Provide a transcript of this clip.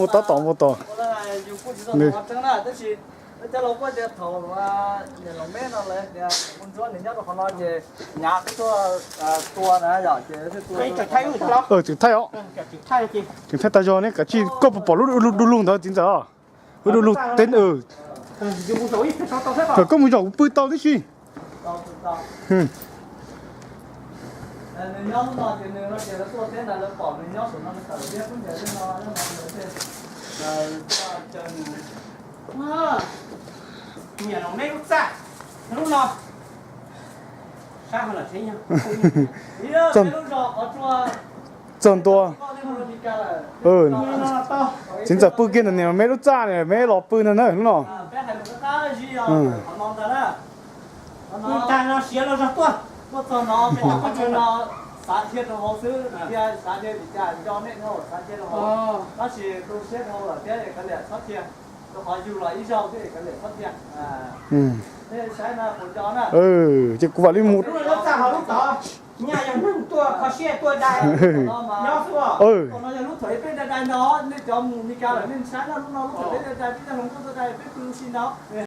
Muaj tab tom muaj tom. Nws tseem thaij os. Tseem thaij tag zog ne, kav tsij koj puas pom lub du lug ntawd txiv ntxawm os? Lub du lug teb. Koj mus zaum kuv pw tau tib si. Niam Loos Meb lub txaj, lub no. Txog ntua. Txiv ntxawm pw kiag ntawm Niam Loos Meb lub txaj, Niam Loos Meb los pw ntag na lub no. Tag no siav los zog tuaj. Tuaj txog no, xav dhia rau hauv xwb, dhia xav dhia li cas nco nej no, xav dhia rau hauv. Tab sis tu siab rau hauv lawm thiab, kav liam txhob dhia. Rau qhov yug los ib zaug thiab, kav liam txhob dhia. Saib na, puas nco na? Ces kuv vam li mus. Lub txaj hauv lub tod, nyaj yog neeg tuaj kho siab tuaj dai nyob xwb. Tom no yog lub thaum peb dai dai ntag, nej cov mus Meskas lawm nej saib na, lub no lub thaum peb dai dai, peb cov hluas nkauj tuaj dai peb pw si ntag.